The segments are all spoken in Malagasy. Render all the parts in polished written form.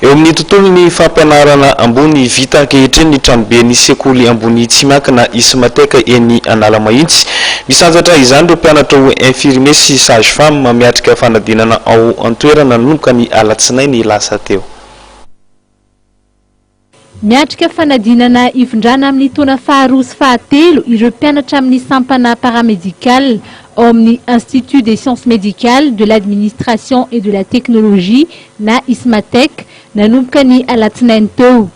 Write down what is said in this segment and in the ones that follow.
Eo amin'ny tontolon'ny fampianarana ambony, vita ankehitriny ny tranoben'ny sekoly ambony tsy miankina ISMATEC eny Analamahitsy. Misandratra izany ireo mpianatra ho infirmier sy sage femme miatrika fanadinana ao an-toerana nanomboka ny alatsinainy lasa teo. Miatrika fanadinana hifindrana amin'ny taona faharoa sy fahatelo ireo mpianatra amin'ny sampana paramédical ao amin'ny Institut des sciences médicales, de l'administration et de la technologie na ISMATEC nanomboka ny alatsinainy teo.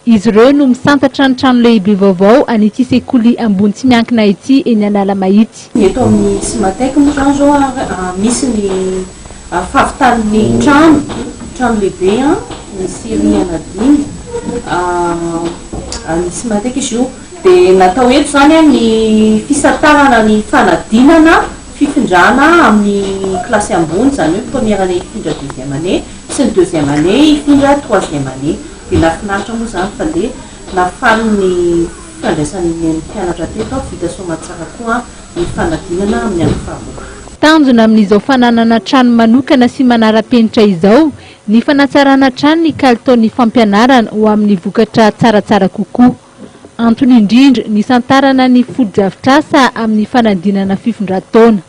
Izy ireo no misantatra ny trano lehibe vaovao an'ity sekoly ambony tsy miankina ity eny Analamahitsy. Eto amin'ny ISMATEC moa zany zao misy ny fahavitan'ny trano lehibe, misy rihana dimy ny ISMATEC izy io. Dia natao eto zany ny fisantarana ny fanadinana fifindrana amin'ny klasy ambony, zany hoe première année hifindra deuxième année sy ny deuxième année hifindra troisième année. Dia nahafinaritra moa zany fa dia nafaly ny fandraisan'ny mpianatra teto, vita soamantsara koa ny fanadinana amin'ny andro faharoa. Tanjona amin'izao fananana trano manokana sy manara-penitra izao ny fanatsarana trano ny kalitaon'ny fampianarana ho amin'ny vokatra tsaratsara kokoa. Antony indrindra ny santarana ny fotodrafitrasa amin'ny fanadinana fifindran-taona.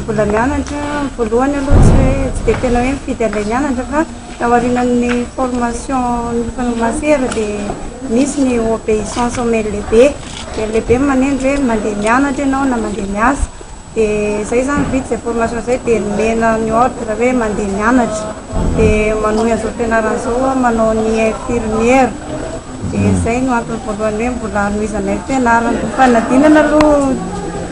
Mbola mianatra voalohany aloha, tsy hoe tsy dia tena hoe mifidy an'ilay mianatra, fa taorian'ny formation ny masera dia misy ny obéissance omen'ny lehibe, dia ny lehibe manendry hoe mandeha mianatra ianao na mandeha miasa. Dia zay zany, vita izay formation zay, dia nomena ny ordre hoe mandeha mianatra, dia manohy an'izao fianarana izao, manao ny infirmière. Dia zay no antony voalohany hoe mbola hanohizanay fianarana. Fanadinana aloha,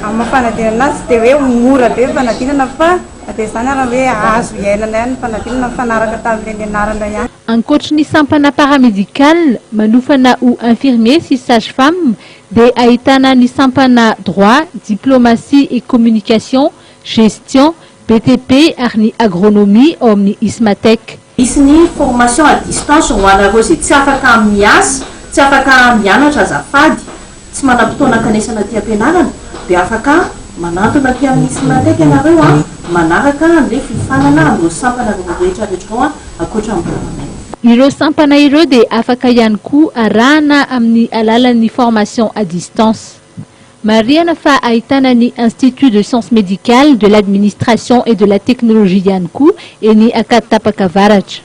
amin'ny maha fanadinana azy, tsy dia hoe mora be fanadinana, fa dia zany ara hoe azo iainana ihany ny fanadinana, mifanaraka tamin'ilay nianarana ihany. Ankoatry ny sampana paramédical manofana ho infirmier sy sage femme, dia ahitana ny sampana droit, diplomatie et communication, gestion, BTP ary ny agronomie ao amin'ny ISMATEC. Misy ny formation à distance ho anareo izay tsy afaka miasa, tsy afaka mianatra azafady, tsy manam-potoana ankanesana aty am-pianarana, dia afaka manantona aty amin'ny ISMATEC ianareo manaraka an'ilay fiofanana amin'ireo sampana rehetra rehetra ireo ankoatra ny paramed. Ireo sampana ireo dia afaka ihany koa arahana amin'ny alalan'ny formation à distance. Marihana fa ahitana ny Institut de sciences médicales, de l'administration et de la technologie ihany koa eny Ankaditapaka Avaratra.